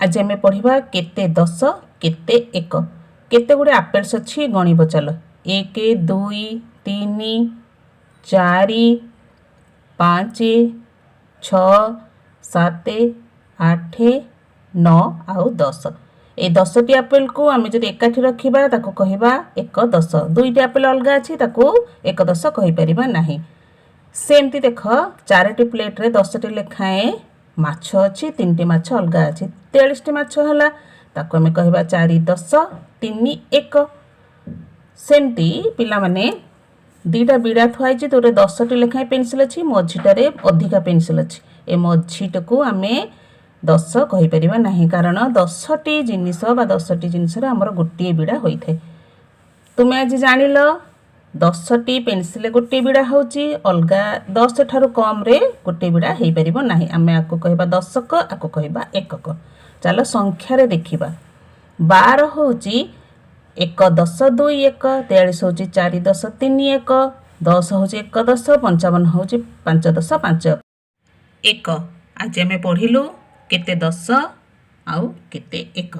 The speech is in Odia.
ଆଜି ଆମେ ପଢ଼ିବା କେତେ ଦଶ, କେତେ ଏକ। କେତେ ଗୁଡ଼ିଏ ଆପେଲ୍ସ ଅଛି ଗଣିବ ଚାଲ। 1, 2, 3, 4, 5, 6, 7, 8, 9 ଆଉ 10। ଏଇ 10ଟି ଆପେଲକୁ ଆମେ ଯଦି ଏକାଠି ରଖିବା, ତାକୁ କହିବା ଏକ ଦଶ। ଦୁଇଟି ଆପେଲ ଅଲଗା ଅଛି, ତାକୁ ଏକ ଦଶ କହିପାରିବା ନାହିଁ। ସେମିତି ଦେଖ, ଚାରୋଟି ପ୍ଲେଟ୍ରେ 10ଟି ଲେଖାଏଁ ମାଛ ଅଛି, ତିନିଟି ମାଛ ଅଲଗା ଅଛି, 43ଟି ମାଛ ହେଲା। ତାକୁ ଆମେ କହିବା ଚାରି ଦଶ, ତିନି ଏକ। ସେମିତି ପିଲାମାନେ, ଦୁଇଟା ବିଡ଼ା ଥୁଆ ହେଇଛି, ଯେଉଁଥିରେ 10ଟି ଲେଖାଏଁ ପେନସିଲ୍ ଅଛି, ମଝିଟାରେ ଅଧିକା ପେନସିଲ୍ ଅଛି। ଏ ମଝିଟାକୁ ଆମେ ଦଶ କହିପାରିବା ନାହିଁ, କାରଣ 10ଟି ଜିନିଷ ବା 10ଟି ଜିନିଷରେ ଆମର ଗୋଟିଏ ବିଡ଼ା ହୋଇଥାଏ। ତୁମେ ଆଜି ଜାଣିଲ, 10ଟି ପେନସିଲ୍ ଗୋଟିଏ ବିଡ଼ା ହେଉଛି, ଅଲଗା 10 ଠାରୁ କମ୍ରେ ଗୋଟିଏ ବିଡ଼ା ହେଇପାରିବ ନାହିଁ। ଆମେ ଆକୁ କହିବା ଦଶକ, ଆକୁ କହିବା ଏକକ। ଚାଲ ସଂଖ୍ୟାରେ ଦେଖିବା। 12 ହେଉଛି ଏକ ଦଶ ଦୁଇ ଏକ, 43 ହେଉଛି ଚାରି ଦଶ ତିନି ଏକ, 10 ହେଉଛି ଏକ ଦଶ, 55 ହେଉଛି ପାଞ୍ଚ ଦଶ ପାଞ୍ଚ ଏକ। ଆଜି ଆମେ ପଢ଼ିଲୁ କେତେ ଦଶ ଆଉ କେତେ ଏକ।